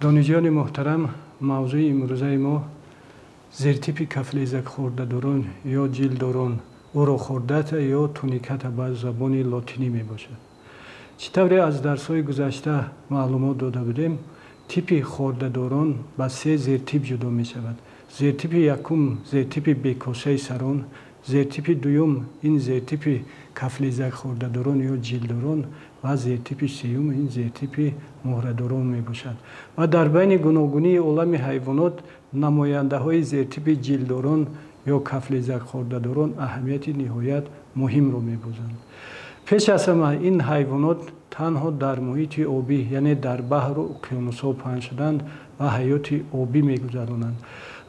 Донишҷӯёни муҳтарам, мавзӯи имрӯзаи мо зертипи кафлезакхӯрдадорон ё ҷилддорон, урохордата ё туниката ба забони лотинӣ мебошад. Чӣ тавре аз дарсҳои гузашта маълумот дода будем, типи хордадорон ба се зертип ҷудо мешавад. Зертипи якум зертипи бекосаи сарон, зертипи дуюм ин зертипи кафлезакхӯрдадорон ё ҷилддорон ва зертипи сеюм ин зертипи муҳрадорон мебошад. Ва дар байни гуногунии олами ҳайвонот намояндаҳои зертипи ҷилддорон ё кафлезакхӯрдадорон аҳамияти ниҳоят муҳимро мебозанд. Пеш аз ҳама ин ҳайвонот танҳо дар муҳити обӣ, яъне дар баҳру уқёнусҳо паҳн шуданд ва ҳаёти обӣ мегузаронанд.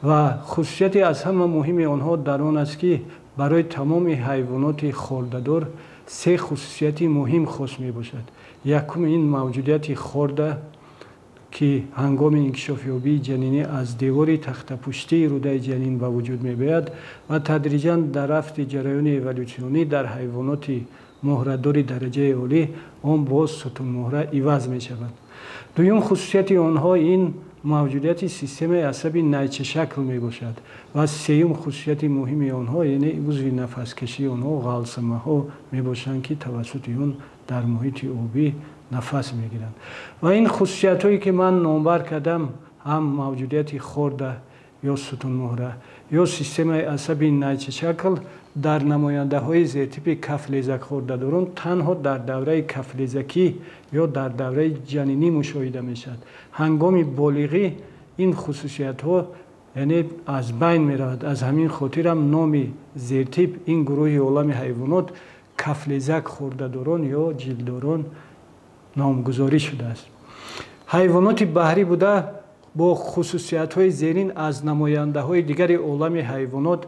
Ва хусусияти аз ҳама муҳими онҳо дар он аст, ки барои тамоми ҳайвоноти хордадор се хусусияти муҳим хос мебошад. Якум ин мавҷудияти хорда, ки ҳангоми инкишофёбии ҷанинӣ аз девори тахтапуштии рӯдаи ҷанин ба вуҷуд меояд ва тадриҷан дар рафти ҷараёни эволютсионӣ дар ҳайвоноти муҳрадори дараҷаи олӣ он боз сутунмуҳра иваз мешавад. Дуюм хусусияти онҳо ин мавҷудияти системаи асаби найчашакл мебошад ва сеюм хусусияти муҳими онҳо яъне узви нафаскашии онҳо ғалсамаҳо мебошанд, ки тавассути он дар муҳити обӣ нафас мегиранд. Ва ин хусусиятҳое ки ман номбар кардам, ҳам мавҷудияти хорда ё сутунмуҳра ё системаи асаби найчашакл дар намояндаҳои зертипи кафлезакхӯрдадорон танҳо дар давраи кафлезакӣ ё дар давраи ҷанинӣ мушоҳида мешавад. Ҳангоми болиғӣ ин хусусиятҳо яъне аз байн меравад. Аз ҳамин хотирам номи зертип ин гурӯҳи олами ҳайвонот кафлезакхӯрдадорон ё ҷилддорон номгузорӣ шудааст. Ҳайвоноти баҳрӣ буда бо хусусиятҳои зерин аз намояндаҳои дигари олами ҳайвонот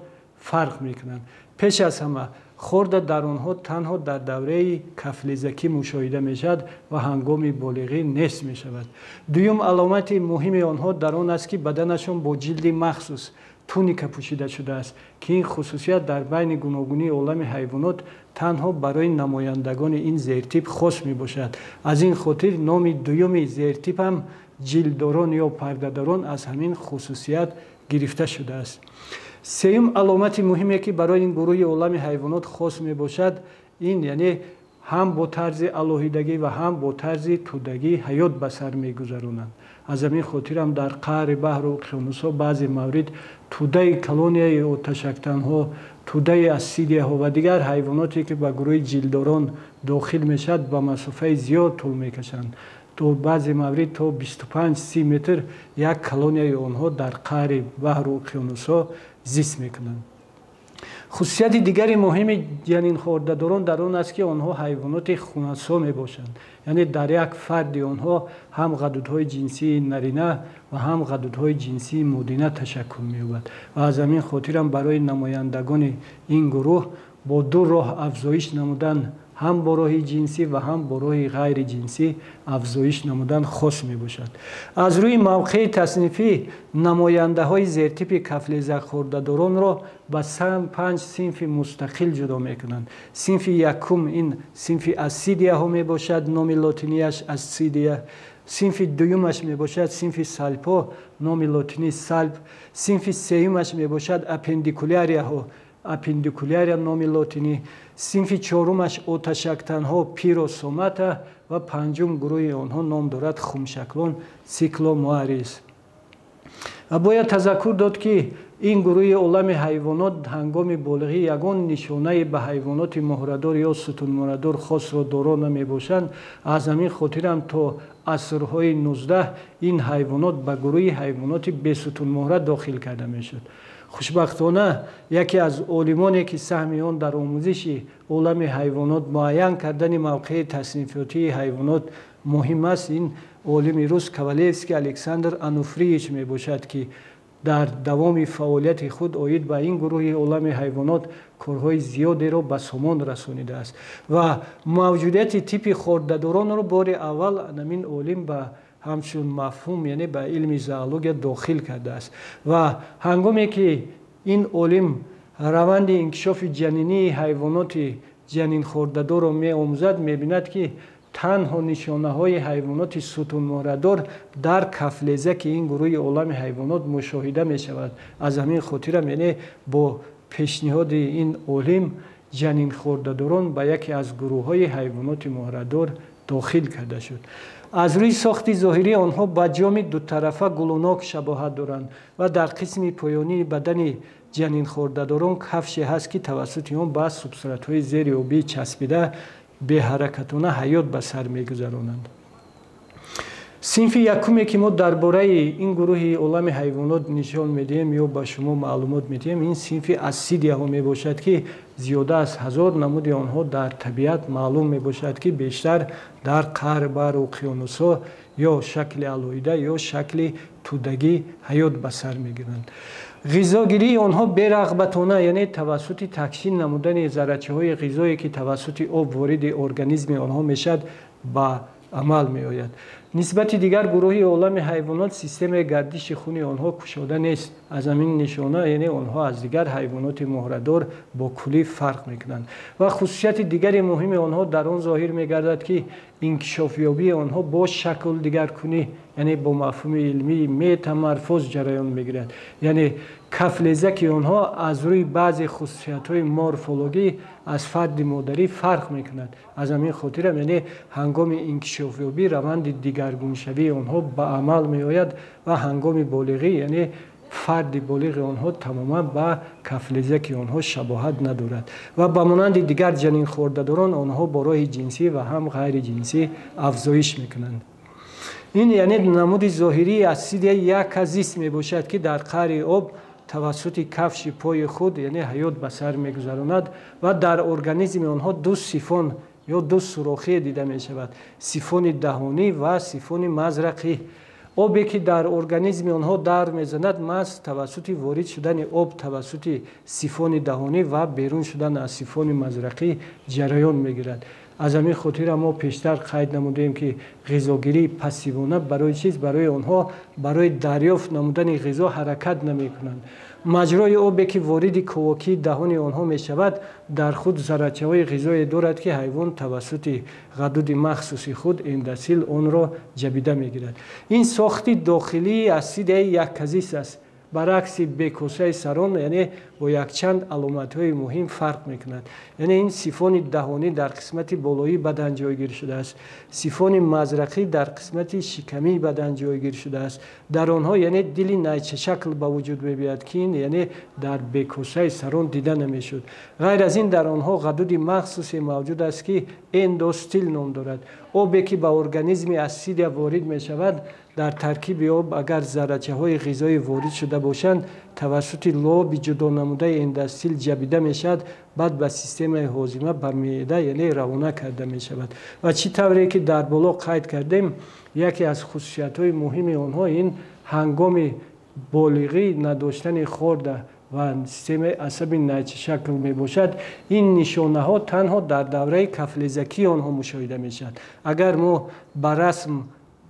фарқ мекунанд. Пеш аз ҳама хорда дар онҳо танҳо дар давраи кафлезакӣ мушоҳида мешавад ва ҳангоми болиғӣ нест мешавад. Дуюм аломати муҳими онҳо дар он аст, ки баданашон бо ҷилди махсус туника пӯшида шудааст, ки ин хусусият дар байни гуногунии олами ҳайвонот танҳо барои намояндагони ин зертип хос мебошад. Аз ин хотир номи дуюми зертип ҳам ҷилддорон ё пардадорон аз ҳамин хусусият гирифта шудааст. Сеюм аломати муҳиме, ки барои ин гурӯҳи олами ҳайвонот хос мебошад, ин яъне ҳам бо тарзи алоҳидагӣ ва ҳам бо тарзи тӯдагӣ ҳаёт ба сар мегузаронанд. Аз ҳамин хотирам дар қаъри баҳру уқёнусҳо баъзе маврид тӯдаи колонияи оташактанҳо, тӯдаи ассидияҳо ва дигар ҳайвоноте, ки ба гурӯҳи ҷилддорон дохил мешавад, ба масофаи зиёд тӯл мекашанд. То баъзе маврид то 25-30 метр як колонияи онҳо дар қаъри баҳру уқёнусҳо зист мекунанд. Хусусияти дигари муҳими ҷанинхӯрдадорон дар он аст, ки онҳо ҳайвоноти хунасо мебошанд. Яъне дар як фарди онҳо ҳам ғадудҳои ҷинсии нарина ва ҳам ғадудҳои ҷинсии модина ташаккул меёбад. Ва аз ҳамин хотирам барои намояндагони ин гурӯҳ бо ду роҳ афзоиш намудан, ҳам бо роҳи ҷинсӣ ва ҳам бо роҳи ғайриҷинсӣ афзоиш намудан хос мебошад. Аз рӯи мавқеи таснифӣ намояндаҳои зертипи кафлезакхӯрдадоронро ба панҷ синфи мустақил ҷудо мекунанд. Синфи якум ин синфи ассидияҳо мебошад, номи лотинияш ассидия. Синфи дуюмаш мебошад синфи салпо, номи лотинӣ салп. Синфи сеюмаш мебошад аппендикулярияҳо, аппендикулярия номи лотинӣ. Синфи чорумаш оташактанҳо пиросомата ва панҷум гурӯҳи онҳо ном дорад хумшаклон цикломуарис. Ва бояд тазаккур дод, ки ин гурӯҳи олами ҳайвонот ҳангоми болиғӣ ягон нишонае ба ҳайвоноти муҳрадор ё сутунмуҳрадор хосро доро намебошанд. Аз ҳамин хотирам то асрҳои 19 ин ҳайвонот ба гурӯҳи ҳайвоноти бесутунмуҳра дохил карда мешуд. Хушбахтона яке аз олимоне, ки саҳми он дар омӯзиши олами ҳайвонот, муайян кардани мавқеи таснифотии ҳайвонот муҳим аст, ин олими рус Ковалевский Александр Ануфриевич мебошад, ки дар давоми фаъолияти худ оид ба ин гурӯҳи олами ҳайвонот корҳои зиёдеро ба сомон расонидааст. Ва мавҷудияти типи хордадоронро бори аввал ҳамин олим ба ҳамчун мафҳум, яъне ба илми зоология дохил кардааст. Ва ҳангоме ки ин олим раванди инкишофи ҷанинии ҳайвоноти ҷанинхӯрдадорро меомӯзад, мебинад, ки Танҳо нишонаҳои ҳайвоноти сутунмуҳрадор дар кафлезаки ин гурӯҳи олами ҳайвонот мушоҳида мешавад. Аз ҳамин хотирам, яъне бо пешниҳоди ин олим ҷанинхордадорон ба яке аз гурӯҳҳои ҳайвоноти муҳрадор дохил карда шуд. Аз рӯи сохти зоҳирӣ онҳо ба ҷоми дутарафа гулунок шабоҳат доранд ва дар қисми поёнии бадани ҷанинхордадорон кафше ҳаст, ки тавассути он ба субстратҳои зери обӣ часпида беҳаракатона ҳаёт ба сар мегузаронанд. Синфи якуме, ки мо дар бораи ин гурӯҳи олами ҳайвонот нишон медиҳем ё ба шумо маълумот медиҳем, ин синфи ассидияҳо мебошад, ки зиёда аз 1000 намуди онҳо дар табиат маълум мебошад, ки бештар дар қаър баҳр уқёнусҳо ё шакли алоҳида, ё шакли тӯдагӣ ҳаёт ба сар мегиранд. Ғизогирии онҳо берағбатона, яъне тавассути такшин намудани заррачаҳои ғизое, ки тавассути об вориди организми онҳо мешавад, ба амал меояд. Нисбати дигар гурӯҳи олами ҳайвонот системаи гардиши хуни онҳо кушода нест. Аз ҳамин нишона, яъне онҳо аз дигар ҳайвоноти муҳрадор бо куллӣ фарқ мекунанд. Ва хусусияти дигари муҳими онҳо дар он зоҳир мегардад, ки инкишофёбии онҳо бо шакл дигаркунӣ, яъне бо мафҳуми илмии метаморфоз ҷараён мегирад. Яъне кафлезаки онҳо аз рӯи баъзе хусусиятҳои морфологӣ аз фарди модарӣ фарқ мекунад. Аз ҳамин хотирам, яъне ҳангоми инкишофёбӣ раванди дигаргуншавии онҳо ба амал меояд ва ҳангоми болиғӣ, яъне фарди болиғи онҳо тамоман ба кафлезаки онҳо шабоҳат надорад. Ва ба монанди дигар ҷанинхордадорон онҳо бо роҳи ҷинсӣ ва ҳам ғайриҷинсӣ афзоиш мекунанд. Ин яъне намуди зоҳирии ассидия як азист мебошад, ки дар қаъри об тавассути кафши пои худ, яъне ҳаёт ба сар мегузаронад ва дар организми онҳо ду сифон ё ду сурохие дида мешавад: сифони даҳонӣ ва сифони мазрақӣ. Обе, ки дар организми онҳо дар мезанад, маҳз тавассути ворид шудани об тавассути сифони даҳонӣ ва берун шудан аз сифони мазрақӣ ҷараён мегирад. Аз ҳамин хотира мо пештар қайд намудем, ки ғизогирии пассивона барои чиз? Барои онҳо барои дарёфт намудани ғизо ҳаракат намекунанд. Маҷрои обе, ки вориди ковокии даҳони онҳо мешавад, дар худ заррачаҳои ғизое дорад, ки ҳайвон тавассути ғадуди махсуси худ эндосил онро ҷабида мегирад. Ин сохти дохилии ассидияи якказист аст. Баръакси бекосаи сарон, яъне бо якчанд аломатҳои муҳим фарқ мекунад. Яъне ин сифони даҳонӣ дар қисмати болоии бадан ҷойгир шудааст, сифони мазрақӣ дар қисмати шикамии бадан ҷойгир шудааст. Дар онҳо, яъне дили найчашакл ба вуҷуд мебиёяд, ки ин яъне дар бекосаи сарон дида намешуд. Ғайр аз ин, дар онҳо ғадуди махсусе мавҷуд аст, ки эндостил ном дорад. Обе, ки ба организми ассидия ворид мешавад, дар таркиби об агар заррачаҳои ғизоӣ ворид шуда бошанд, тавассути лоби ҷудо намудаи эндостил ҷабида мешавад, баъд ба системаи ҳозима, ба меъда, яъне равона карда мешавад. Ва чӣ тавре ки дар боло қайд кардем, яке аз хусусиятҳои муҳими онҳо ин ҳангоми болиғӣ надоштани хорда ва системаи асаби найчашакл мебошад. Ин нишонаҳо танҳо дар давраи кафлезакии онҳо мушоҳида мешавад. Агар мо ба расм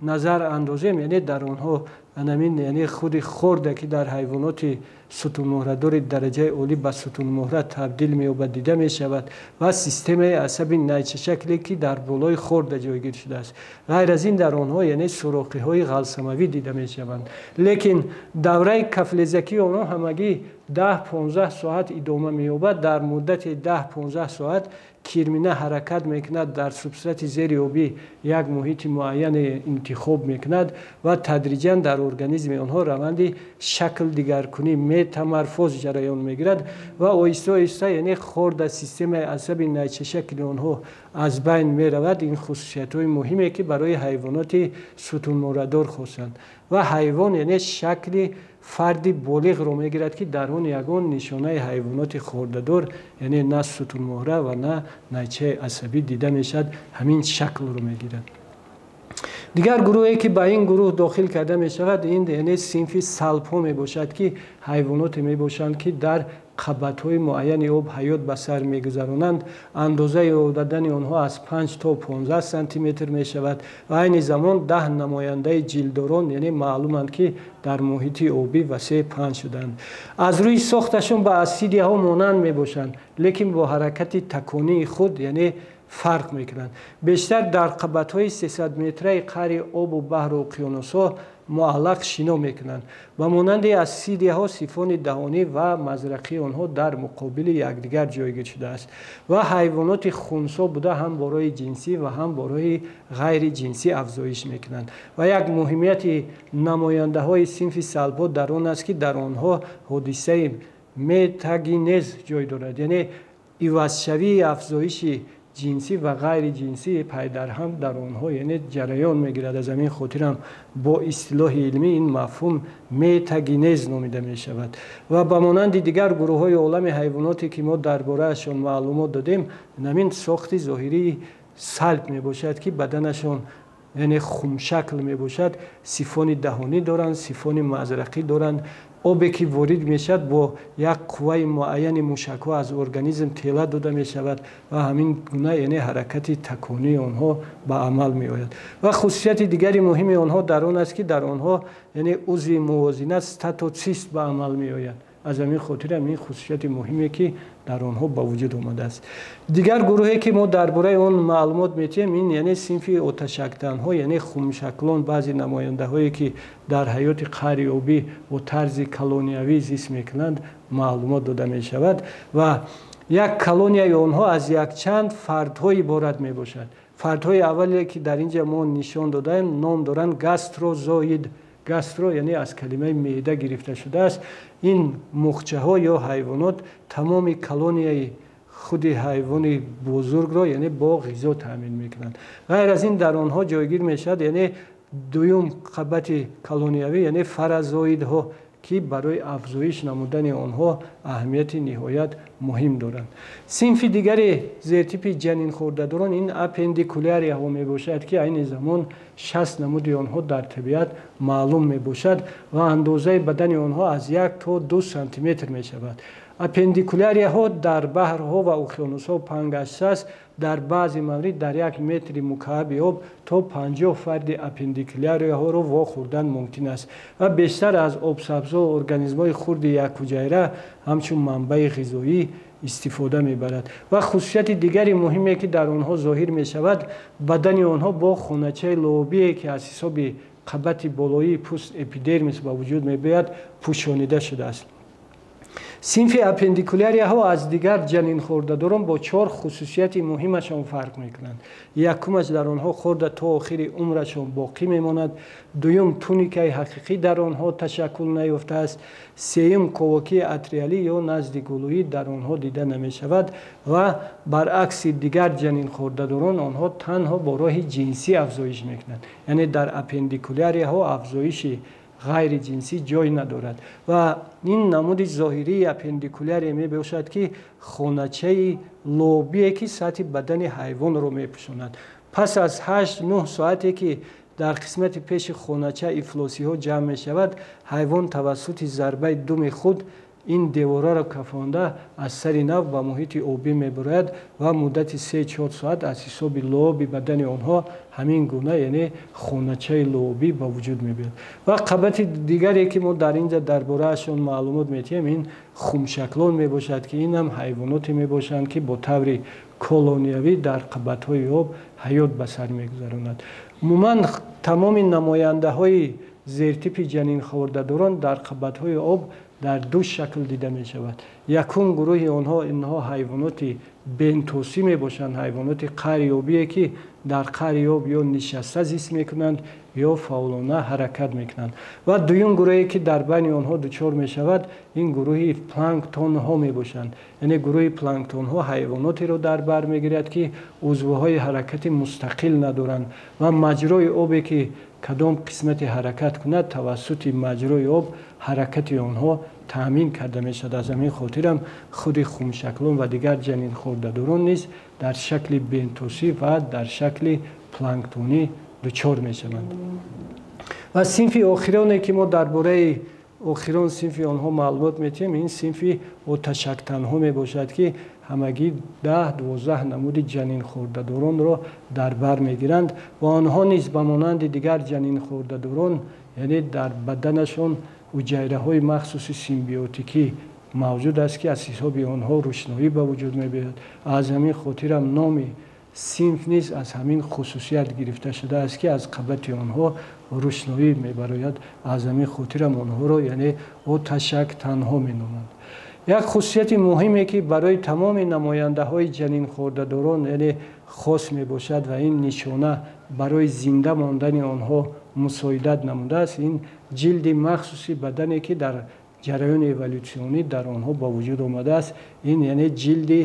назар андозем, яъне дар онҳо анамин, яъне худи хорда, ки дар ҳайвоноти сутунмуҳрадори дараҷаи олӣ ба сутунмуҳра табдил меёбад, дида мешавад ва системаи асаби найчашакле, ки дар болои хорда ҷойгир шудааст. Ғайр аз ин, дар онҳо яъне сурохиҳои ғалсамавӣ дида мешаванд. Лекин давраи кафлезакии онҳо ҳамагӣ 10-15 соат идома меёбад. Дар муддати 10-15 соат кирмина ҳаракат мекунад, дар субстрати зери обӣ як муҳити муайяне интихоб мекунад ва тадриҷан дар организми онҳо раванди шакл дигаркунӣ, метаморфоз ҷараён мегирад ва оҳиста оҳиста яъне хорда, системаи асаби найчашакли онҳо аз байн меравад. Ин хусусиятҳои муҳиме, ки барои ҳайвоноти сутунмуҳрадор хосанд, ва ҳайвон яъне шакли фарди болиғро мегирад, ки дар он ягон нишонаи ҳайвоноти хордадор, яъне на сутунмуҳра ва на найчаи асабӣ дида мешавад, ҳамин шаклро мегирад. Дигар гурӯҳе, ки ба ин гурӯҳ дохил карда мешавад, ин яъне синфи салпҳо мебошад, ки ҳайвоноте мебошанд, ки дар қабатҳои муайяни об ҳаёт ба сар мегузаронанд. Андозаи бадани онҳо аз 5 то 15 сантиметр мешавад ва айни замон 10 намояндаи ҷилддорон, яъне маълуманд, ки дар муҳити обӣ васеъ паҳн шуданд. Аз рӯи сохташон ба ассидияҳо монанд мебошанд, лекин бо ҳаракати таконии худ, яъне фарқ мекунанд. Бештар дар қабатҳои 300 метраи қаъри обу баҳру уқёнусҳо муаллақ шино мекунанд. Ба монанди ассидияҳо сифони даҳонӣ ва мазрақии онҳо дар муқобили якдигар ҷойгир шудааст ва ҳайвоноти хунсо буда ҳам бо роҳи ҷинсӣ ва ҳам бо роҳи ғайриҷинсӣ афзоиш мекунанд. Ва як муҳимияти намояндаҳои синфи салпҳо дар он аст, ки дар онҳо ҳодисаи метагенез ҷой дорад, яъне ивазшавии афзоиши ҷинсӣ ва ғайриҷинсӣ пайдарҳам дар онҳо яъне ҷараён мегирад. Аз ҳамин хотирам бо истилоҳи илмӣ ин мафҳум метагенез номида мешавад. Ва ба монанди дигар гурӯҳҳои олами ҳайвоноте, ки мо дар бораашон маълумот додем, ҳамин сохти зоҳирии салп мебошад, ки баданашон яъне хумшакл мебошад, сифони даҳонӣ доранд, сифони мазрақӣ доранд. Обе ки ворид мешавад бо як қувваи муайяни мушакҳо аз организм тела дода мешавад ва ҳамин гуна яъне ҳаракати таконии онҳо ба амал меояд. Ва хусусияти дигари муҳими онҳо дар он аст, ки дар онҳо яъне узви мувозинат статоцист ба амал меояд. Аз ҳамин хотирам ин хусусияти муҳиме, ки дар онҳо ба вуҷуд омадааст. Дигар гурӯҳе, ки мо дар бораи он маълумот метиҳем, ин яъне синфи оташактанҳо, яъне хумшаклон, баъзе намояндаҳое, ки дар ҳаёти қаъри обӣ бо тарзи колониявӣ зист мекунанд, маълумот дода мешавад. Ва як колонияи онҳо аз якчанд фардҳо иборат мебошад. Фардҳои аввале, ки дар инҷа мо нишон додаем, ном доранд гастрозоид. Гастро яъне аз калимаи меъда гирифта шудааст. Ин мухчаҳо ё ҳайвонот тамоми колонияи худи ҳайвони бузургро яъне бо ғизо таъмин мекунанд. Ғайр аз ин дар онҳо ҷойгир мешавад яъне дуюм қабати колониявӣ, яъне фаразоидҳо, ки барои афзоиш намудани онҳо аҳамияти ниҳоят муҳим доранд. Синфи дигари зертипи ҷанинхӯрдадорон ин апендикулярияҳо мебошад, ки айни замон 60 намуди онҳо дар табиат маълум мебошад ва андозаи бадани онҳо аз 1 то 2 сантиметр мешавад. Апендикулярияҳо дар баҳрҳо ва уқёнусҳо пангаштааст. Дар баъзе маврид дар 1 метри мукааби об то 50 фарди апендикулярияҳоро вохӯрдан мумкин аст ва бештар аз обсабзҳо организмҳои хурди якҳуҷайра ҳамчун манбаи ғизоӣ истифода мебарад. Ва хусусияти дигари муҳиме, ки дар онҳо зоҳир мешавад, бадани онҳо бо хоначаи лобие, ки аз ҳисоби қабати болоии пӯст эпидермис ба вуҷуд мебояд, пӯшонида шудааст. Синфи апендикулярияҳо аз дигар ҷанинхӯрдадорон бо 4 хусусияти муҳимашон фарқ мекунанд. Якумаш, дар онҳо хӯрда то охири умрашон боқӣ мемонад. Дуюм, туникаи ҳақиқӣ дар онҳо ташаккул наёфтааст. Сеюм, ковокии атриалӣ ё назди гулӯӣ дар онҳо дида намешавад ва баръакси дигар ҷанинхӯрдадорон онҳо танҳо бо роҳи ҷинсӣ афзоиш мекунанд. Яъне дар апендикулярияҳо афзоиши ғайриҷинсӣ ҷой надорад. Ва ин намуди зоҳирии апендикулярия мебошад, ки хоначаи лобие, ки сатҳи бадани ҳайвонро мепӯшонад. Пас аз 8-9 соате, ки дар қисмати пеши хонача ифлосиҳо ҷамъ мешавад, ҳайвон тавассути зарбаи думи худ ин девораро кафонда аз сари нав ба муҳити обӣ мебарояд ва муддати 3-4 соат аз ҳисоби лооби бадани онҳо ҳамин гуна яъне хоначаи лообӣ ба вуҷуд мебиёд. Ва қабати дигаре, ки мо дар инҷа дар бораашон маълумот метиҳем, ин хумшаклон мебошад, ки инам ҳайвоноте мебошанд, ки бо таври колониявӣ дар қабатҳои об ҳаёт ба сар мегузаронад. Умуман тамоми намояндаҳои зертипи ҷанинхӯрдадорон дар қабатҳои об дар ду шакл дида мешавад. Якум гурӯҳи онҳо инҳо ҳайвоноти бентосӣ мебошанд, ҳайвоноти қаъри обие, ки дар қаъри об ё нишаста зист мекунанд ё фаъолона ҳаракат мекунанд. Ва дуюм гурӯҳе, ки дар байни онҳо дучор мешавад, ин гурӯҳи планктонҳо мебошанд. Яъне гурӯҳи планктонҳо ҳайвонотеро дар бар мегирад, ки узвҳои ҳаракати мустақил надоранд ва маҷрои обе, ки кадом қисмати ҳаракат кунад, тавассути маҷрои об ҳаракати онҳо таъмин карда мешавад. Аз ҳамин хотирам худи хумшаклон ва дигар ҷанинхӯрдадорон низ дар шакли бентосӣ ва дар шакли планктонӣ дучор мешаванд. Ва синфи охироне, ки мо дар бораи охирон синфи онҳо маълумот метиҳем, ин синфи оташактанҳо мебошад, ки ҳамагӣ 10-12 намуди ҷанинхӯрдадоронро дар бар мегиранд ва онҳо низ ба монанди дигар ҷанинхӯрдадорон яъне дар баданашон ҳуҷайраҳои махсуси симбиотикӣ мавҷуд аст, ки аз ҳисоби онҳо рӯшноӣ ба вуҷуд мебиёяд. Аз ҳамин хотирам номи синф низ аз ҳамин хусусият гирифта шудааст, ки аз қабати онҳо рӯшноӣ мебарояд. Аз ҳамин хотирам онҳоро яъне оташактанҳо меноманд. Як хусусияти муҳиме, ки барои тамоми намояндаҳои ҷанинхордадорон яъне хос мебошад ва ин нишона барои зинда мондани онҳо мусоидат намудааст, ин ҷилди махсуси бадане, ки дар ҷараёни эволютсионӣ дар онҳо ба вуҷуд омадааст. Ин яъне ҷилди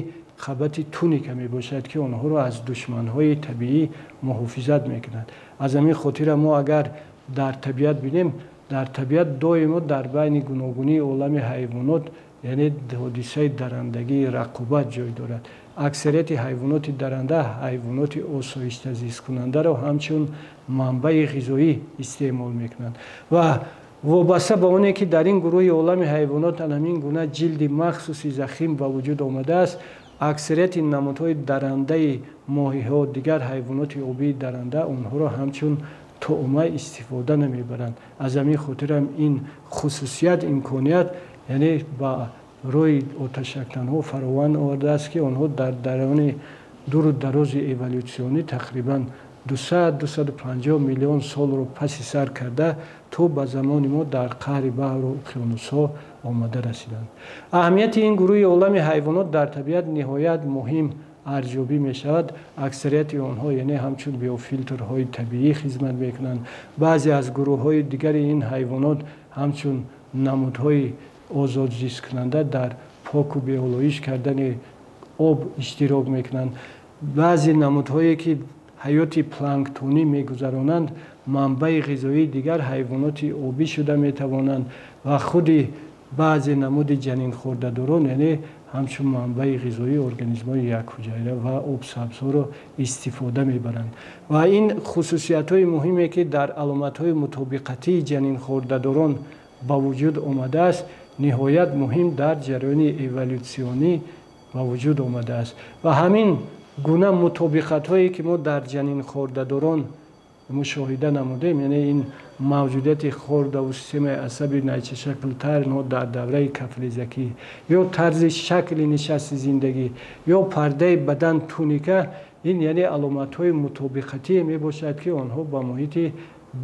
қабати туника мебошад, ки онҳоро аз душманҳои табиӣ муҳофизат мекунад. Аз ҳамин хотира мо агар дар табиат бинем, дар табиат доимо дар байни гуногунии олами ҳайвонот яъне ҳодисаи дарандагии рақобат ҷой дорад. Аксарияти ҳайвоноти даранда ҳайвоноти осоиштазисткунандаро ҳамчун манбаи ғизоӣ истеъмол мекунанд ва вобаста ба оне, ки дар ин гурӯҳи олами ҳайвонот ҳамин гуна ҷилди махсуси захим ба вуҷуд омадааст, аксарияти намудҳои дарандаи моҳиҳо, дигар ҳайвоноти обии даранда онҳоро ҳамчун таъма истифода намебаранд. Аз ҳамин хотирам ин хусусият имконият яъне ба рӯи оташактанҳо фаровон овардааст, ки онҳо дар давраи дуру дарози эволютсионӣ тақрибан 200-250 миллион солро паси сар карда то ба замони мо дар қаъри баҳру уқёнусҳо омада расиданд. Аҳамияти ин гурӯҳи олами ҳайвонот дар табиат ниҳоят муҳим арзёбӣ мешавад. Аксарияти онҳо яъне ҳамчун биофилтрҳои табиӣ хизмат мекунанд. Баъзе аз гурӯҳҳои дигари ин ҳайвонот ҳамчун намудҳои озодзисткунанда дар поку беолоиш кардани об иштирок мекунанд. Баъзе намудҳое, ки ҳаёти планктонӣ мегузаронанд, манбаи ғизоии дигар ҳайвоноти обӣ шуда метавонанд ва худи баъзе намуди ҷанинхордадорон яъне ҳамчун манбаи ғизоии организмҳои якҳуҷайра ва обсабзҳоро истифода мебаранд. Ва ин хусусиятҳои муҳиме, ки дар аломатҳои мутобиқатии ҷанинхордадорон ба вуҷуд омадааст, ниҳоят муҳим дар ҷараёни эволютсионӣ ба вуҷуд омадааст. Ва ҳамин гуна мутобиқатҳое, ки мо дар ҷанинхордадорон мушоҳида намудем, яъне ин мавҷудияти хордаву системаи асаби найчашаклтар дар давраи кафлезакӣ ё тарзи шакли нишасти зиндагӣ ё пардаи бадан туника, ин яъне аломатҳои мутобиқатие мебошад, ки онҳо ба муҳити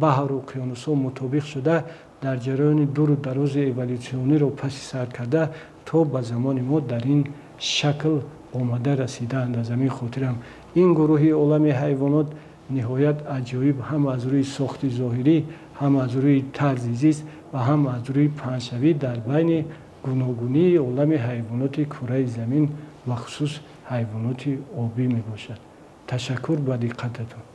баҳру уқёнусҳо мутобиқ шуда дар ҷараёни дуру дарози эволютсиониро паси сар карда то ба замони мо дар ин шакл омада расидаанд. Аз ҳамин хотирам ин гурӯҳи олами ҳайвонот ниҳоят аҷоиб ҳам аз рӯи сохти зоҳирӣ, ҳам аз рӯи тарзи зист ва ҳам аз рӯи паҳншавӣ дар байни гуногунии олами ҳайвоноти кураи замин, бахусус ҳайвоноти обӣ мебошад. Ташаккур ба диққататон.